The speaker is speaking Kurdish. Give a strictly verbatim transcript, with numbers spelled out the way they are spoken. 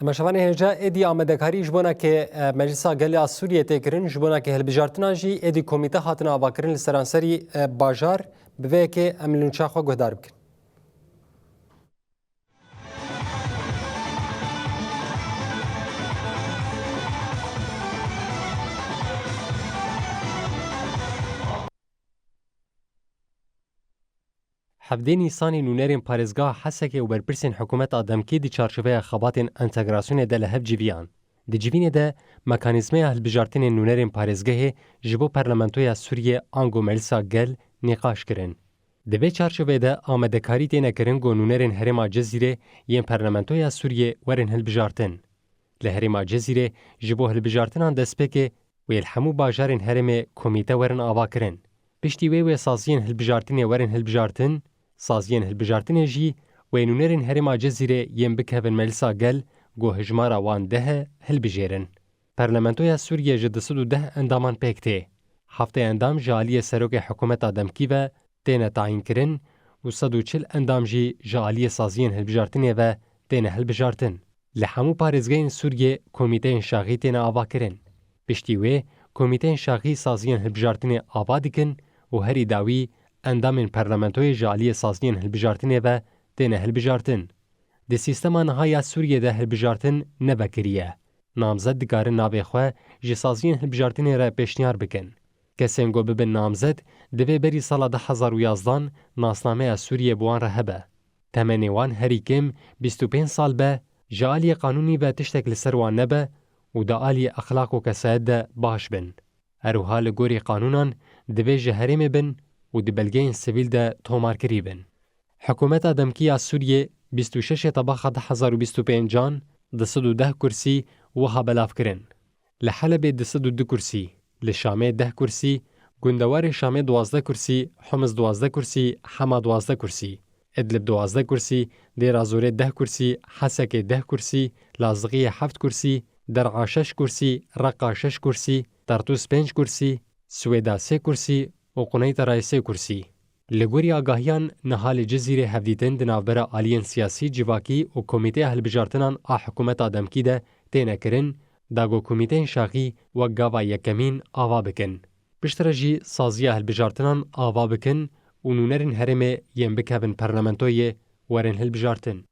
Temaşevanê hêja, êdî amadekarî ji bona ke, e, Meclisa Gelê a Sûriyê tê kirin, ji bona ke hilbijartina jî êdî komîte hatine avakirin li seranserî, e, bajar, bi vê yekê em li nûça xwe guhdar bikin. Hevdê Nîsanê nûnerên parêzgeha Hesekê û berpirsên hikûmeta demkî di çarçoveya xebatên entegrasyonê de li hev civiyan. Di civînê de mekanîzmeya hilbijartinên nûnerên parêzgehê ji bo Parlamentoya Sûriyê ango Meclisa Gel nîqaş kirin. Di vê çarçoveyê de amadekarî têne kirin ku nûnerên herêma Cizîrê yên Parlamentoya Sûriyê werin hilbijartin. Li herêma Cizîrê ji bo hilbijartinan destpêkê wê li hemû bajarên herêmê komîte werin avakirin. Piştî wê wê saziyên hilbijartinê werin hilbijartin, saziyên hilbijartinê jî wê nûnerên herêma Cizîrê yên bikevin Meclisa Gel ku hijmara wan deh e, hilbijêrin. Parlamentoya Sûriyê ji du sed û deh endaman pêk tê. Heftê endam ji aliyê serokê hikûmeta demkî ve têne tayînkirin û sed û çil endam jî ji aliyê saziyên hilbijartinê ve têne hilbijartin. Li hemû parêzgehên Sûriyê komîteyên şaxî têne avakirin. Piştî wê komîteyên şaxî saziyên hilbijartinê ava dikin û herî dawî endamên parlamentoyê ji aliyê saziyên hilbijartinê ve têne hilbijartin. Di sîstema niha ya Sûriyê de hilbijartin ne vekirî ye. Namzet dikarin navê xwe ji saziyên hilbijartinê re pêşniyar bikin. Kesên ku bibin namzet, divê berî sala du hezar û yazdan nasnameya Sûriyê bi wan re hebe. Temenê wan herî kêm bîst û pênc sal be, ji aliyê qanûnî ve tiştek li ser wan nebe û di aliyê exlaq û kesayet de baş bin. Her wiha li gorî qanûnan divê ji herêmê bin û di belgeyên sivîl de tomarkirî bin. Hikûmeta demkî ya Sûriyê bîst û şeş Tebaxa du hezar û bîst û pêncan, du sed û deh kursî wiha belav kirin. Li Helebê du sed û du kursî, li Şamê deh kursî, gundewarê Şamê duwazdeh kursî, Humis duwazdeh kursî, Hema duwazdeh kursî, Idlib duwazdeh kursî, Dêra Zorê deh kursî, Hesekê deh kursî, Lazixiyê heft kursî, Der'a şeş kursî, Reqa şeş kursî, Tertûs pênc kursî, Swêda sê kursî û Quneyterayê sê kursî. Li gorî agahiyan, niha li Cizîrê hevdîtin di navbera aliyên siyasî, civakî û Komîteya Hilbijartinan a hikûmeta demkî de têne kirin, da ku komîteyên şaxî wek gava yekemîn ava bikin. Piştre jî saziya hilbijartinan ava bikin û nûnerên herêmê yên bikevin parlamentoyê werin hilbijartin.